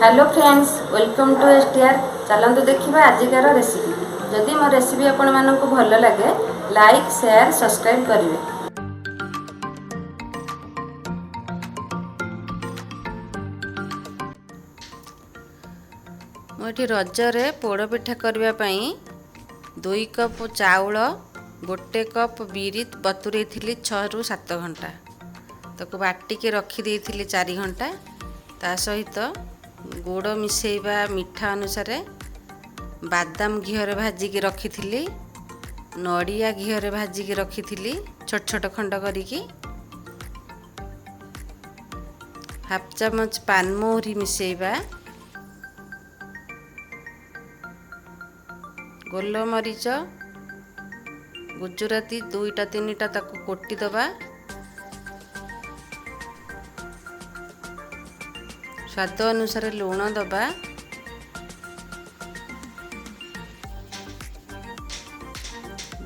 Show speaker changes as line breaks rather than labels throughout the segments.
Hello friends, welcome to STR। ଚାଲନ୍ତୁ ଦେଖିବା ଆଜିକାର ରେସିପି। ଯଦି ମୋ ରେସିପି ଆପଣମାନଙ୍କୁ ଭଲ ଲାଗେ, ଲାଇକ୍, ସେୟାର, ସବସ୍କ୍ରାଇବ୍ କରିବେ। ମୁଁ ଏଠି ରଜରେ ପୋଡ଼ ପିଠା କରିବା ପାଇଁ 2 କପ୍ ଚାଉଳ, 1 କପ୍ ବିରି ବତୁରେଇଥିଲି 6ରୁ 7 ଘଣ୍ଟା। ତାକୁ ବାଟିକି ରଖିଦେଇଥିଲି 4 ଘଣ୍ଟା। ତା ସହିତ ଗୁଡ଼ ମିଶାଇବା ମିଠା ଅନୁସାରେ। ବାଦାମ ଘିଅରେ ଭାଜିକି ରଖିଥିଲି, ନଡ଼ିଆ ଘିଅରେ ଭାଜିକି ରଖିଥିଲି ଛୋଟ ଛୋଟ ଖଣ୍ଡ କରିକି। ହାଫ୍ ଚାମଚ ପାନମହୁରି ମିଶାଇବା। ଗୋଲମରିଚ, ଗୁଜୁରାତି ଦୁଇଟା ତିନିଟା, ତାକୁ କୋଟି ଦେବା। ସ୍ୱାଦ ଅନୁସାରେ ଲୁଣ ଦେବା।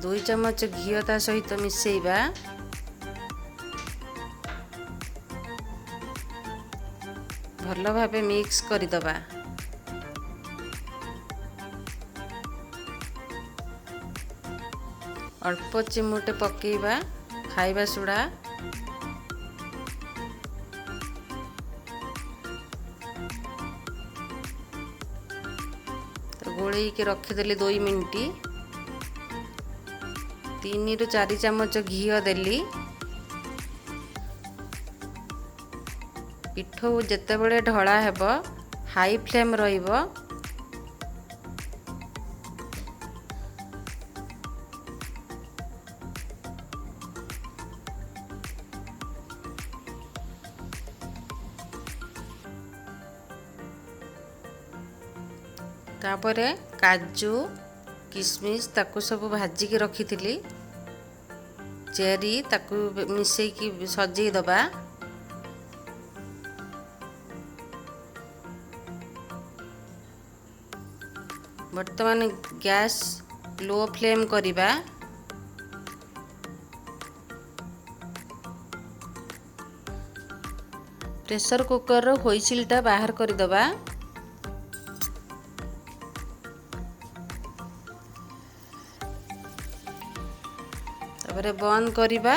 2 ଚାମଚ ଘିଅ ତା ସହିତ ମିଶାଇବା। ଭଲ ଭାବେ ମିକ୍ସ କରିଦେବା। ଅଳ୍ପ ଚିମୁଟେ ପକାଇବା ଖାଇବା ସୋଡ଼ା। ତ ଗୋଳେଇକି ରଖିଦେଲି 2 ମିନିଟ୍। 3ରୁ 4 ଚାମଚ ଘିଅ ଦେଲି। ପିଠଉ ଯେତେବେଳେ ଢଳା ହେବ, ହାଇ ଫ୍ଲେମ୍ ରହିବ। ତାପରେ କାଜୁ, କିସମିସ୍, ତାକୁ ସବୁ ଭାଜିକି ରଖିଥିଲି, ଚେରି, ତାକୁ ମିଶେଇକି ସଜେଇ ଦେବା। ବର୍ତ୍ତମାନ ଗ୍ୟାସ୍ ଲୋ ଫ୍ଲେମ୍ କରିବା। ପ୍ରେସର କୁକରର ହୁଇସିଲଟା ବାହାର କରିଦେବା। ତାପରେ ବନ୍ଦ କରିବା।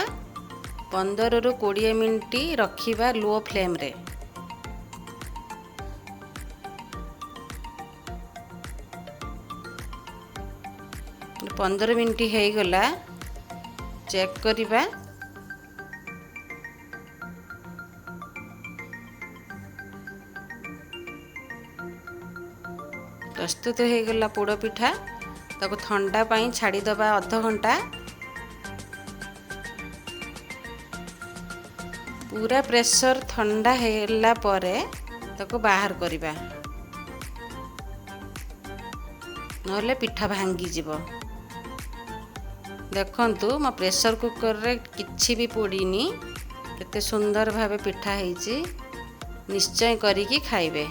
15ରୁ 20 ମିନିଟ୍ ରଖିବା ଲୋ ଫ୍ଲେମ୍ରେ। 15 ମିନିଟ୍ ହେଇଗଲା, ଚେକ୍ କରିବା। ପ୍ରସ୍ତୁତ ହେଇଗଲା ପୋଡ଼ ପିଠା। ତାକୁ ଥଣ୍ଡା ପାଇଁ ଛାଡ଼ିଦେବା ଅଧଘଣ୍ଟା। ପୁରା ପ୍ରେସର ଥଣ୍ଡା ହେଲା ପରେ ତାକୁ ବାହାର କରିବା, ନହେଲେ ପିଠା ଭାଙ୍ଗିଯିବ। ଦେଖନ୍ତୁ, ମୋ ପ୍ରେସର କୁକରରେ କିଛି ବି ପୋଡ଼ିନି। କେତେ ସୁନ୍ଦର ଭାବେ ପିଠା ହେଇଛି। ନିଶ୍ଚୟ କରିକି ଖାଇବେ।